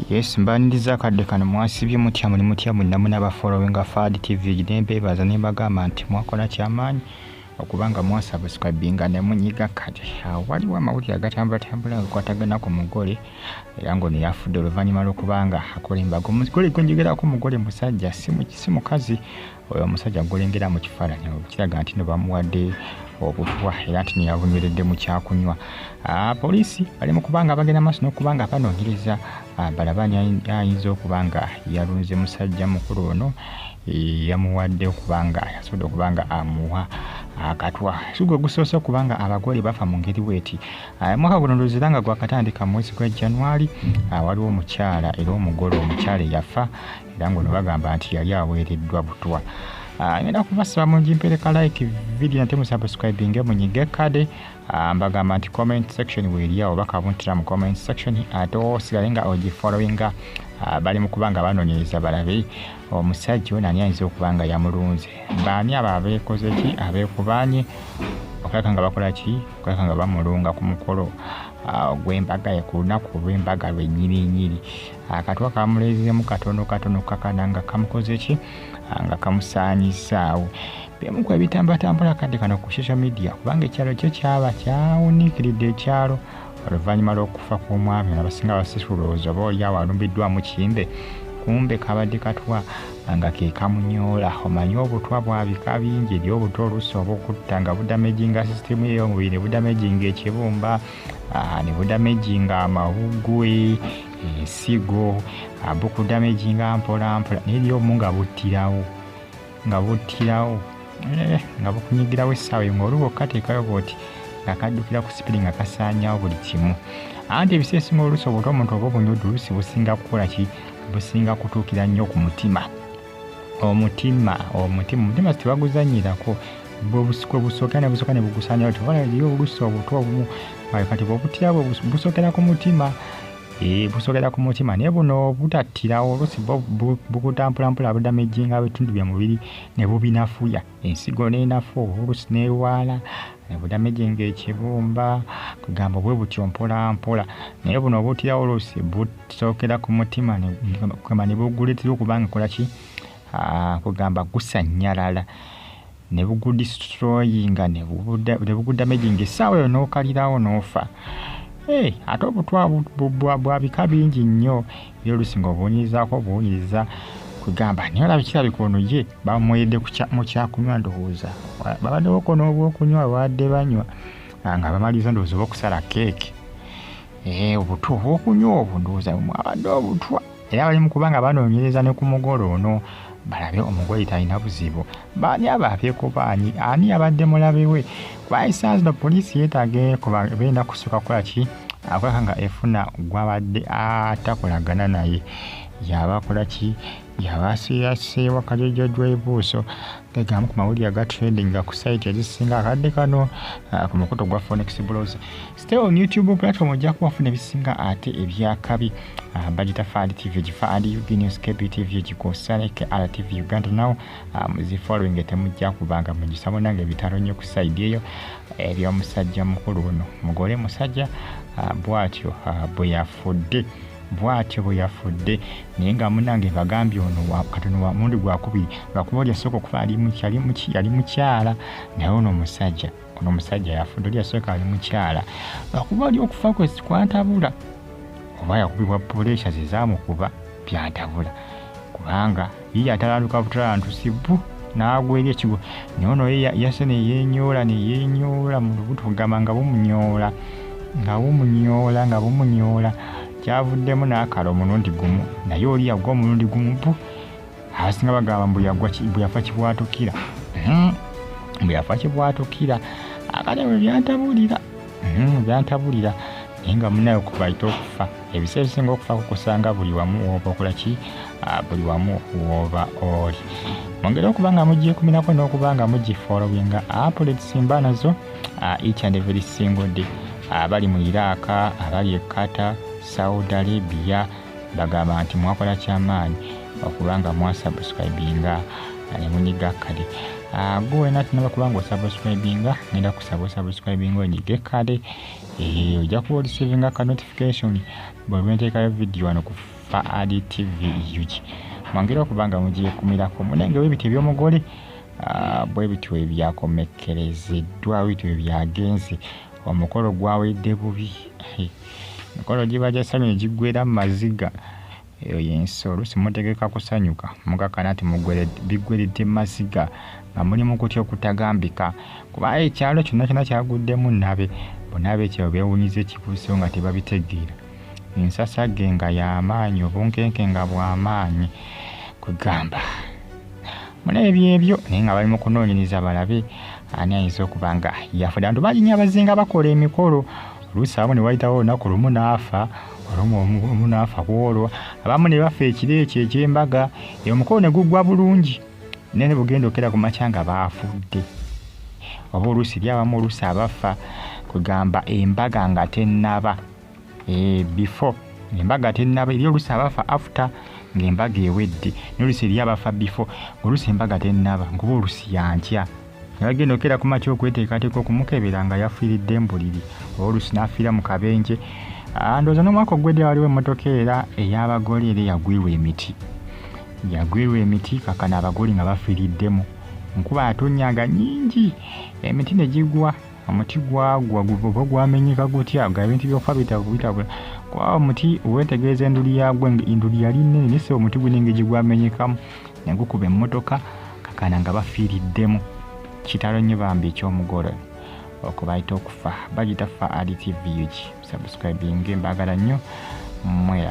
Yes, mbaniriza akadde kano. Mwasibye mutya? Muli mutya mwenna muna abafollowinga Fad TV? Nembeebaza nembagamba nti mwakola kyamaanyi okubanga mwasubscribinga ne munyiga. Kati waliwo amawulire agatambulatambula gakwatagana ku mugole, era ng'ono yafudde oluvannyuma lw'okubanga akola embaga. Omugole gwe njogerako mugole musajja, si mukazi. Oyo omusajja gwolengera mu kifaananyi kiraga nti no bamuwadde obutwa, era nti neyabunyweredde mu kyakunywa. Poliisi bali mu kubanga bagenda maaso n'okuba nga banoonyereza, balabe ani ayinza okuba nga yalunze musajja mukulu ono, yamuwadde okuba nga yasobodde okuba nga amuwa akatwa. Si gwe gusoose okuba nga abagole bafa mu ngeri bweti. Mwaka guno ndowooza nga gwakatandika mu mwezi gwa January, waliwo omukyala era omugole omukyala eyafa, era ng'ono bagamba nti yali aweereddwa butwa. Ngenda kubasaba mugimpereka like video nate musubscribinge, munyige kade. Mbagamba nti comment section weeri awo, bakabuntira mu comment section, ate osigale nga ogifollowinga. Bali mu kuba nga banoonyereza balabe omusajja ono ani ayinza okuba nga yamulunze, baani abo abeekoze ki, abeekubaanye okulabika nga bakola ki, okulabika nga bamulunga ku mukolo ogw'embaga ye, ku lunaku olw'embaga lwennyininyini. Akatwa kamuleezemu katono katono kakana nga kamukoze ki, nga kamusaanyizaawo. Byemu ku ebitambulatambula kadde kano ku social media, kubanga ekyalo kyo kyaba kyawuniikiridde ekyalo oluvannyuma lw'okufa kw'omwami ono. Abasinga basitulowooza oba oli awo alumbiddwamu kimbe, kumbe kabadde katwa nga ke kamunyoola. Omanyi obutwa bwa bika bingi. Eri obutwa oluusi oba okutta nga budamaginga sisitimu ye y'omubiri, ne budamaginga ekibumba, ne budamaginga amawuggwe, ensigo, bukudamaginga mpola mpola. Naye eri obumu nga buttirawo, nga buttirawo, nga bukunyigirawo essaawa eyo, ng'oluba okukateekayo bw'oti nga kaddukira ku speed nga kasaanyawo buli kimu. Anti ebiseera ebisinga oluusi obutwa omuntu oba obunywedde oluusi businga kukola ki, businga kutuukira nnyo ku mutima. Omutima, omutima, omutima tebaguzannyirako, bwe busookera ne busooka ne bugusaanyawo. Kyova eriyo oluusi obutwa obumu kati bw'obutira bwe busookera ku mutima, busookera ku mutima. Naye buno butattirawo, oluusi bwo bukutampulampola, budamaginga bitundu bya mubiri ne bubinafuya, ensigo n'enafu, oluusi n'erwala, ne budamaginga ekibumba, kugamba bwe butyo mpola mpola. Naye buno obuttirawo oluusi busookera ku mutima, kugamba ne buguleetera okuba nga kola ki, kugamba gusannyalala ne bugudestroyinga, ne bugudamaginga, essaawa eyo n'okalirawo n'ofa. Ate obutwa bwa bika bingi nnyo, era oluusi ng'obuwunyizaako obuwunyiriza kugamba. Naye olaba kirabika ono ye bamuweredde mu kyakunywa, ndowooza babaddewoko n'obwokunywa, babadde banywa nga bamaliriza ndowooza oba okusala keeki. Obutwa obwokunywa obwo ndowooza mwabadde obutwa. Era bali mu kuba nga banoonyereza ne ku mugole ono, balabe omugole talina buzibu, baani abo abeekubaanyi, ani abadde mulabe we. Kuba essaawa zino poliisi yeetaaga benda kusooka kukola ki, akulaba nga efuna gwabadde atakolagana naye, yaba akola ki, yaba aseeyaseewa kajojojwa ebuuso. Gegamu ku mawulire aga trending ku site ezisinga akadde kano ku mukutu gwa Phoenix Browser. Stay on YouTube platform, ojja kuba ofuna ebisinga ate ebyakabi. Bagita Fad TV, Gifa and UG News, KBTV, gikosa ne KRTV Uganda. Now muzifollowing, temujja kubanga mugisa munange ebitalo nnyo ku side eyo eby'omusajja mukulu ono, mugole musajja, bw'atyo bwe yafudde, bw'atyo bwe yafudde. Naye nga munange bagambye ono katono wa mulundi gwakubiri, lwakuba oli yasooka okufa yali mukyala, naye ono omusajja, ono omusajja yafudde. Oli yasooka ali mukyala, lwakuba oli okufa kwe kwantabula, oba yakubibwa pressure ze zaamukuba, byantabula, kubanga ye yatalanduka butalantusi bu n'agwa eri ekigo. Naye ono ye yase ne yeenyoola, ne yeenyoola mu lubuto, kugamba nga bumunyoola, nga bumunyoola, nga bumunyoola, kyavuddemu n'akala omulundi gumu. Naye oli yagwa omulundi gumu bu. Abasinga bagamba mbu yagwa mbu yafa kibwatukira. Mbu yafa kibwatukira. Akale bwe byantabulira, byantabulira. Naye nga munaye kubayita okufa, ebiseera ebisinga okufa kukusanga buli wamu wooba okola ki, buli wamu wooba oli. Mwongere okuba nga mugyekumirako n'okuba nga mugifollowinga updates mba nazo each and every single day. Abali mu Iraq, abali e Qatar, Saudi Arabia, bagamba nti mwakola kyamaanyi okuba nga mwasubscribinga ne munyiga kale. Gwe wena tinaba kuba nga osubscribinga, ngenda kusaba osubscribinga onyige kale, ojja kuba oreceivinga ka notification bwe lwenteekayo video wano ku Faad TV UG. Mwongere okuba nga mugyekumirako munenge bwe bityo eby'omugole bwe bityo ebyakomekkerezeddwa, bityo ebyagenze. Omukolo gwawedde bubi, emikolo giba gya ssanyu ne giggweera mu maziga. Eyo y'ensi, oluusi mutegeka kusanyuka mugakana nti biggweredde mu maziga nga muli mu kutya okutagambika, kuba ekyalo kyonna kyonna kyaguddemu nnabe. Bonna ab'ekyalo beewuunyiza ekituuseewo nga tebabitegeera. Ensasagge nga y'amaanyi, obunkenke nga bw'amaanyi, kwegamba muna ebyo ebyo, naye nga bali mu kunoonyereza balabe ani ayinza okuba nga yafudde. Abantu bangi nnyo abazinga bakola emikolo, oluusi abamu ne wayitawo olunaku lumu n'afa, olumu omu n'afa ku olwo, abamu ne bafa ekiro ekyo eky'embaga, omukolo ne guggwa bulungi, naye ne bugenda okukera ku makya nga baafudde. Oba oluusi eri abamu oluusi abafa kwegamba embaga nga tennaba, before embaga tennaba, eri oluusi abafa after ng'embaga ewedde, n'oluusi eri abafa before, oluusi embaga tennaba nkuba oluusi yankya, ne bagenda okukera ku makya okweteekateeka okumukebera nga yafiiridde mu buliri, oba oluusi n'afiira mu kabenje. Ndowooza n'omwaka oguwedde waliwo emmotoka era ey'abagole era eyagwirwa emiti, yagwirwa emiti kaakano abagole nga bafiiriddemu. Enkuba yatonnya nga nnyingi, emiti ne gigwa, omuti gwagwa oba gwamenyeka gutya, nga ebintu by'okufa bitabula, kuba omuti weetegereza enduli yaagwo, enduli yali nnene, naye ssebo omuti guno engeri gye gwamenyekamu ne gukuba emmotoka, kaakano nga bafiiriddemu. Kitalo nnyo bambi eky'omugole okubayita okufa. Bagiyita Faad TV UG. Subscribinge, mbaagala nnyo mwera.